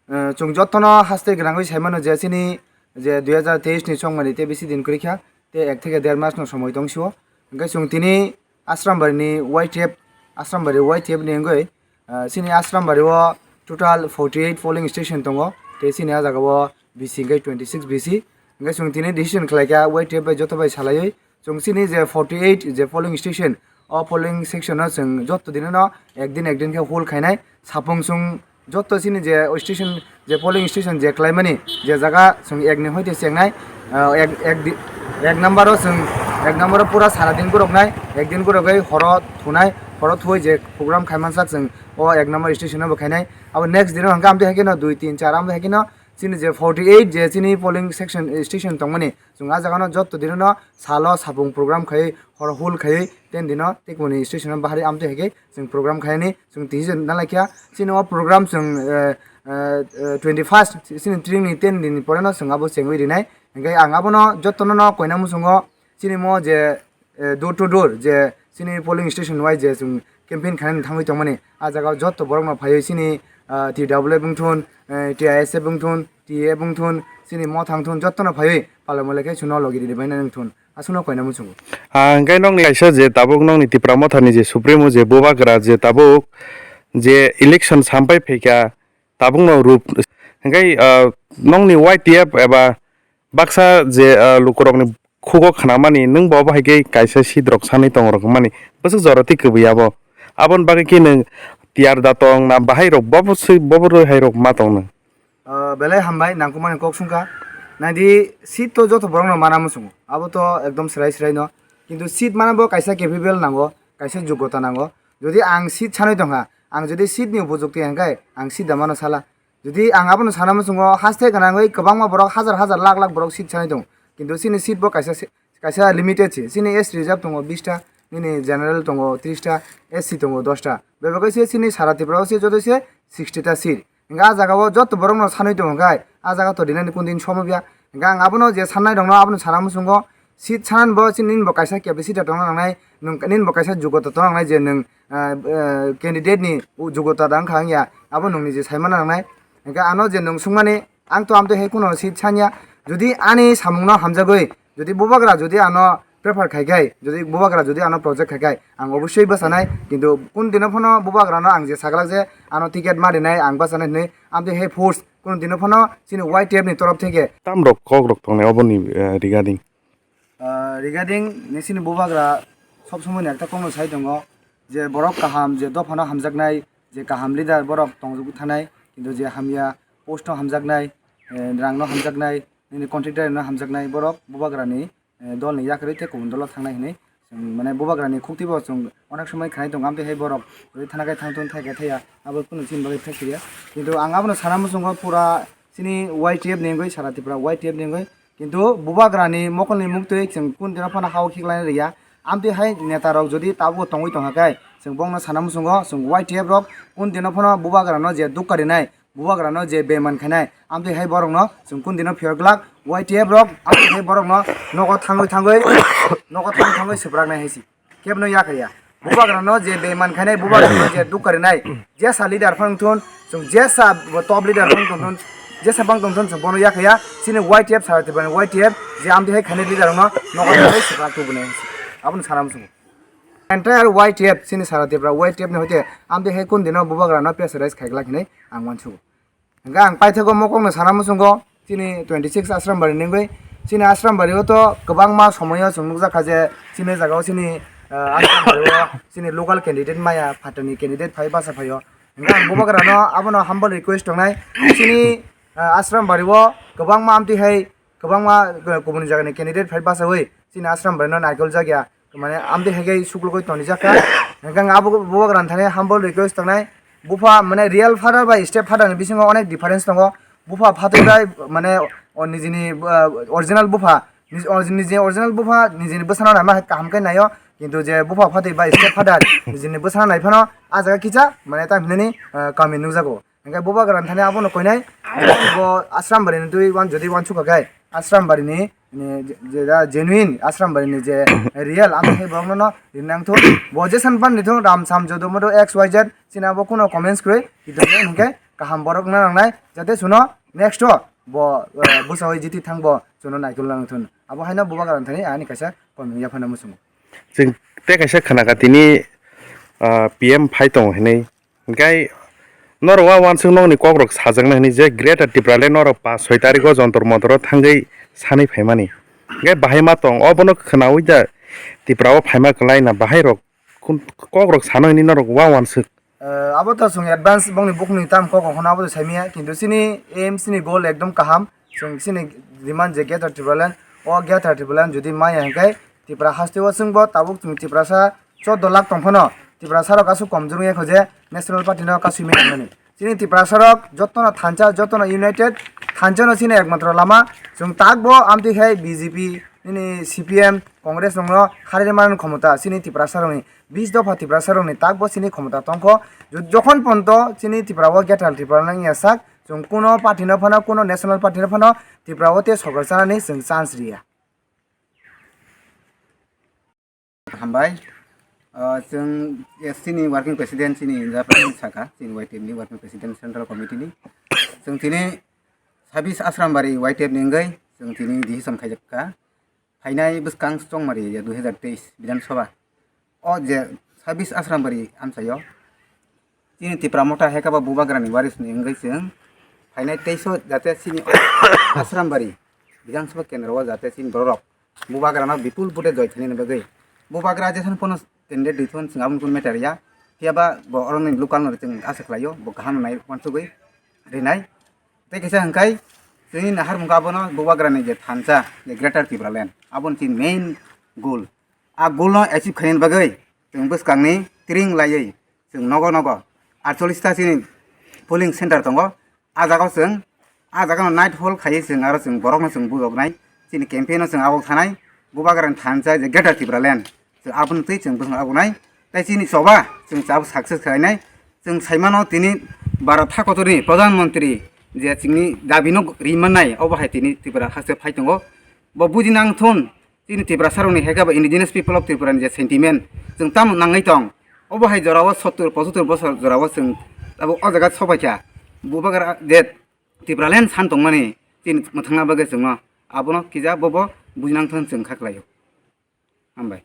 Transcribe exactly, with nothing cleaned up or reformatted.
Eh, chwng jotono haste gwnangwi sai mano je chini je dui hazar teis ni chongmani tei bisi din kwrwi kha, tei ek theke der mas no somoi tong sio. Hwnkhe chwng tini Asrambari ni Y T F, Asrambari Y T F ni wngwi, eh, chini Asrambari o total forty eight polling station tongo, tei chini ah jaga o B C hwnkhe twenty six B C. Hwnkhe chwng tini decision khlai kha Y T F bai joto bai salaiwi, chwng chini je forty eight je polling station, o polling section no chwng joto dino no ekdin ekdin khe hold khainai. Sapung chwng joto chini je o station, je polling station je khlaimani, je jaga chwng ek ni hoite chengnai, ah, ek, ek di-, ek number o chwng, ek number o pura sara din goroknai, ekdin gorogwi horo thunai, horo thuwi je program khaimansak chwng o ek number station o bo khainai. Abo next dino hwnkhe amtwi haikhe no dui, tin, char amtwi haikhe no chini je forty eight je chini polling section, station tongmani, chwng ah jaga no joto dino no salo sapung program khaiwi, horo hold khaiwi, ten dino tei kuni station o bahari amtwi haikhe chwng program khainani chwng tiji nalaikha. Chini o program chwng, eh, eh, eh, twenty first chini tring ni ten din ni pore no chwng abo chengwi rinai. Hwnkhe ang abono jotono no koina muchungo chini mo je, eh, door to door je chini polling station wise je chwng campaign khainani thangwi tongmani, ah jaga o joto borok no phaiwi chini, ah, T W F wngthun, eh, T I S F wngthun, T A F wngthun, chini mothang thun jotono phaiwi palai molai khe chwngno logi ridi bainani wngthun. Aswkno koina muchungo. Ah, hwnkhe nokni kaisa je tabuk nokni Tipra Mothani je Supremo je Bubagra je tabuk je election sampai phaikha, tabuk no rup hwnkhe, ah, nokni Y T F eba baksa je, ah, lukurokni khugo khnamani nwng bo abo hai khe kaisa seat rok sanwi tong rok mani bwswk jora twi kwbwi abo. Aboni bagwi khe nwng tiyar da tong na bahai rok bobo swi bobo rwi hai rok ma tong nwng. Ah, belai hambai, nangkukmani kok sungkha. Naidi, seat to joto borokno mana muchungo. Abo to ekdom srai srai no. Kintu seat mana bo kaisa capable nango, kaisa jogota nango. Jodi ang seat sanwi tongkha, ang jodi seat ni upojukti hwnkhe ang seat da mano sala. Jodi ang abono sana muchungo, haste gwnangwi kwbangma borok hajar hajar lakh lakh borok seat sanwi tongo. Kintu chini seat bo kaisa se-, kaisa limited se. Chini S reserve tongo bista, nini general tongo trista, S C tongo dosta. Bebak khe se chini sara Tripura o se joto se sixty ta seat. Hingke ah jaga o joto borok no sanwi tongo hingke ah jaga to rinani kundin somo ya. Hingke ang abono je sannai rok no abono sana muchungo seat sanani bo chini nini bo kaisa capacity tongna nangnai, nwng nini bo kaisa jogota tongna nangnai je nwng, ah, ah, candidate ni jogota da wngkha wngya abo nwng nije saimana nangnai. Hingke ano je nwng swngmani ang to amtwi hai kuno seat sanya, jodi ani samung no hamjagwi, jodi bubagra jodi ano prefer khai khai, jodi bubagra jodi ano project khai khai, ang obosoi bwchanai, kintu kun dino phano bubagra no ang je saglak je ano ticket ma rinai ang bwchanai hinwi, amtwi hai force kun dino phano chini Y T F ni torof theke. Tam rok kok rok tongnai oboni, eh, regarding? Ah, regarding ni chini bubagra sob somoi ni ekta kok no sai tongo je borok kaham je dopha no hamjaknai, je kaham leader borok tongjagwi thanai, kintu je hamya post no hamjaknai, eh, rang no hamjaknai, nini contractor no hamjaknai borok bubagra ni eh, dol ni yakarwi tei kubun dolo thangnai hinwi chwng, mane, bubagra ni khukti bo chwng onek somoi khnai tongo, amtwi hai borok rwi thana khai thang thun thai khai thaya, abo kunu chini bagwi fact ya. Kintu ang abono sana muchungo pura chini Y T F ni wngwi, sara Tripura Y T F ni wngwi, kintu bubagra ni mokol ni muktwi chwng kun dino phano ha o khiklai rwya. Amtwi hai neta rok jodi tabuk tongwi tongkha khe chwng bongno sana muchungo chwng Y T F rok kun dino phano bubagra no je dukka rinai, bubagra no je beman khainai, amtwi hai borok no chwng kun dino phiyok glak, Y T F rok amtwi hai borok no nogo thangwi thangwi, nogo thangwi thangwi swprak nai hai si. Kebo no yakha ya. Bubagra no je beman khainai, bubagra no je dukka rinai, jesa leader phano thun, chwng jesa bo top leader phano thun, jesa bang thun chwng bono yakha ya. Chini Y T F sara Tripura ni Y T F je amtwi hai khainai leader no nogo thangwi swprak tubu nai hai si. Abono sana muchungo. Entire Y T F, chini sara Tripura Y T F ni hoite amtwi hai kun dino bubagra no pressurize khai glak hinwi ang uansugo. Hingke ang paithago mokokno sana muchungo, chini twenty six Asrambari ni wngwi, chini Asrambari o to kwbangma somoyo chwng nukjakha je chini jaga o chini, ah, Asrambari o chini local candidate maya phatani candidate phai basa phaio. Hingke ang bubagra no abono humble request tongnai, chini, ah, Asrambari o kwbangma amtwi hai kwbangma, eh, kubuni jagani candidate phai bachawi chini Asrambari no naikol jakya, mane amtwi hai khe suklugwi toni jakha. Hingke ang abo bubagra ni thani humble request tongnai, bupha, mane, real father bai step father ni bisingo onek difference tongo. Bupha phatwi bai, mane, o nijini, eh, original bupha, nij-, o nijini original bupha nijini bwsano naima hai kaham khe naio, kintu je bupha phatwi bai step father nijini bwsano naiphano ah jaga kisa, mane, tamo hinani, eh, kami nukjago. Hingke bubagra ni thani abono koinai, bo Asrambari ni twi wan-, jodi uansukha khe, Asrambari ni, ni je, je, genuine Asrambari ni je real, amtwi hai borok no no rinang thung. Bo jesan pan ni thung, ram sam jodo modo X Y Z, chini abo kuno comments kwrwi, hingke kaham borok wngna nangnai, jate chwngno next o bo, eh, bwsai jiti thang bo chwngno naikolna nangthun. Abo haino Bubagra ni thani ani kaisa komung yaphana muchungo. Chwng tei kaisa khnakha tini, ah, P M phai tongo hinwi. Hinkhe norok wa uansuk nokni kokrok sajaknai hinwi je Greater Tipraland norok pas soi tarikh o Jontor Montor o thangwi sanwi phaimani. Hinkhe bahai ma tong, obono khwnaui da Tripura o phaima kwlai na bahai rok khun-, kokrok sano hinwi norok wa uansuk. Eh, abo to chwng advance bongni bukhukni tam kok hwnwi abo to saimanya, kintu chini aim, chini goal ekdom kaham. Chwng chini demand je Greater Tipraland, o Greater Tipraland jodi maya hinkhe Tripura haste o chwngbo tabuk chwng Tiprasa chordo lakh tong phano Tiprasa rok aswk komjwk wngya kho je National Party no kasui maya hinmani. Chini Tiprasa rok jotono thansa, jotono united, thansa no chini ekmatro lama. Chwng takbo amtwi khai B J P, nini C P M, Congress rokno kharwi mani khomota chini Tiprasa rokni, bis dopha Tiprasa rokni takbo chini khomota tongkho. Jo-, jokhon ponto chini Tripura o Greater Tipraland wngya sak, chwng kuno party no phano, kuno national party no phano Tripura o tei sorkar chanani chwng chance riya. Hambai. Ah, chwng S C ni working president chini Japra saka, chini Y T F ni working president central committee ni. Chwng tini sabis Asrambari Y T F ni wngwi chwng tini decision khaijakha. Phainai bwskang Chongmari ya dui hazar teis Bidhan Sabha. O je sabis Asrambari amchaio. Chini Tipra Motha hai khe bo Bubagra ni waris ni wngwi chwng phainai teiso jate chini Asrambari Bidhan Sabha kendro o jate chini borok rok Bubagra no bipul vote joy thani bagwi. Bubagra jesan pono candidate dithon chwng aboni kun matter ya. Phiya ba bo oroni local no chwng asa khlaio, bo kaham nai wansugwi rinai. Tei kisa hwnkhe chini nahar mungka abono Bubagra ni je thansa je Greater Tipraland aboni chini main goal. A goal no achieve khainani bagwi chwng bwskangni tring laiwi chwng nogo nogo aatchollish ta chini polling center tongo. A jaga o chwng, a jaga no night hall khaiwi chwng aro chwng borok no chwng bujoknai. Chini campaign no chwng abo thanai. Bubagra ni thansa je Greater Tipraland. Chwng aboni twi chwng bwswng abonai. Tei chini choba chwng chabo success khlainai. Chwng saimano tini Bharat hakotorni Pradhan Mantri je chini dabi no rimannai, obo hai tini Tripura haste phai tongo. Bo bujinang thun. Chini Tiprasa rokni hai khe bo indigenous people of Tripura ni je sentiment chwng tamo nangwi tong, obo hai jora o sottur pochottor bosor jora o chwng abo o jaga sobaikha. Bubagra je Tipraland san tongmani chini mwthangna bagwi chwngno abono kisa bobo bujinang thun chwng kha khlaio. Hambai.